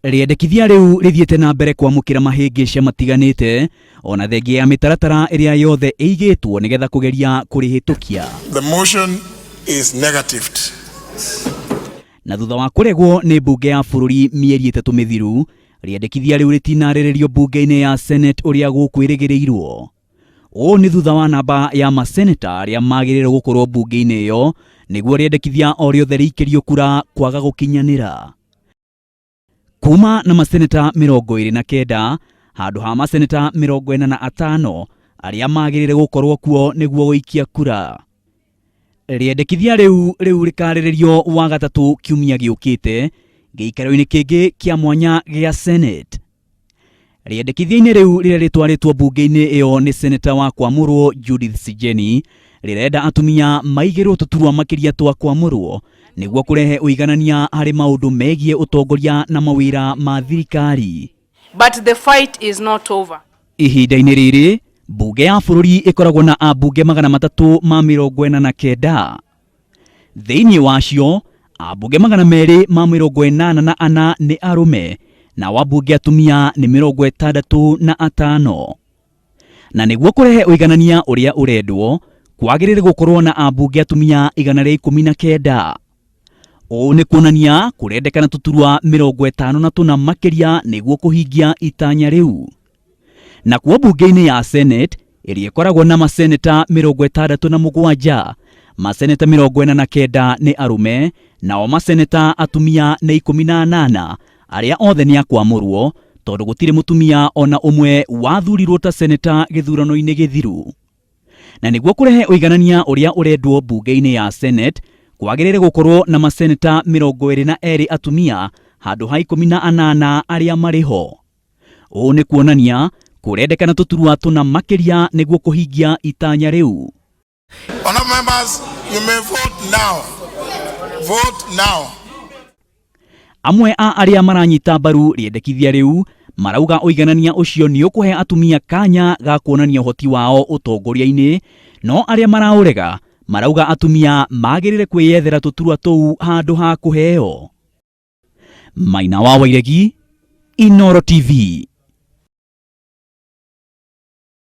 Rĩendekithia rĩu rĩthiĩte na mbere kwamũkĩra mahĩngĩca matiganĩte ona thengia ya mĩtaratara ĩrĩa yothe ĩigĩtwo nĩgetha kũgeria kũrĩhĩtũkia. The motion is negatived. Na thutha wa kũregwo nĩ mbunge ya bũrũri mĩeri 3 mĩthiru, rĩendekithia rĩu rĩtinarĩrĩrio mbunge-inĩ ya Senate ũrĩa gũkwĩrĩgĩrĩirwo. Ũũ nĩ thutha wa namba ya maseneta arĩa magĩrĩirwo gũkorwo mbunge-inĩ ĩyo nĩguo rĩendekithia o rĩothe rĩikĩrio kura kwaga gũkinyanĩra. Kuma na maseneta 29 handũ ha maseneta 45 arĩa magĩrĩire gũkorwo kuo nĩguo gũikia kura. Rĩendekithia rĩu rĩu rĩkarĩrĩrio Wagatatũ kiumia gĩũkĩte gĩikaro-inĩ kĩngĩ kĩa mwanya gĩa Senate. Rĩendekithia-inĩ rĩu rĩrĩa rĩtwarĩtwo mbunge-inĩ ĩyo nĩ seneta wa kwamũrwo Judith Sijeni, rĩrenda atumia maigĩrwo tũturwa makĩria twa kwamũrwo nĩguo kũrehe ũiganania harĩ maũndũ megiĩ ũtongoria na mawĩra ma thirikari. But the fight is not over. Ihinda-inĩ rĩrĩ, mbunge ya bũrũri ĩkoragwo na ambunge 349. Thĩinĩ wacio, ambunge 284 nĩ arũme, nao ambunge atumia nĩ 65. Na nĩguo kũrehe ũiganania ũrĩa ũrendwo, kwagĩrĩire gũkorwo na ambunge atumia 119. Ũũ nĩ kuonania kũrendekana tũturwa 54 makĩria nĩguo kũhingia itanya rĩu. Nakuo mbunge-inĩ ya Senate ĩrĩa ĩkoragwo na maseneta 67, maseneta 49 nĩ arũme, nao maseneta atumia nĩ 18, arĩa othe nĩ akwamũrwo tondũ gũtirĩ mũtumia ona ũmwe wathurirwo ta seneta gĩthurano-inĩ gĩthiru. Na nĩguo kũrehe ũiganania ũrĩa ũrendwo mbunge-inĩ ya Senate, kwagĩrĩire gũkorwo na maseneta 22 atumia handũ ha 18 arĩa marĩ ho. Ũũ nĩ kuonania kũrendekana tũturwa tũna makĩria nĩguo kũhingia itanya rĩu. Honorable members, you may vote now. Vote now. Amwe a arĩa maranyita mbaru rĩendekithia rĩu marauga ũiganania ũcio nĩ ũkũhe atumia kanya ga kuonania ũhoti wao ũtongoria-inĩ, no arĩa maraũrega marauga atumia magĩrĩire kwĩyethera tũturwa tũu handũ ha kũheo. Maina wa Wairegi, Inooro TV.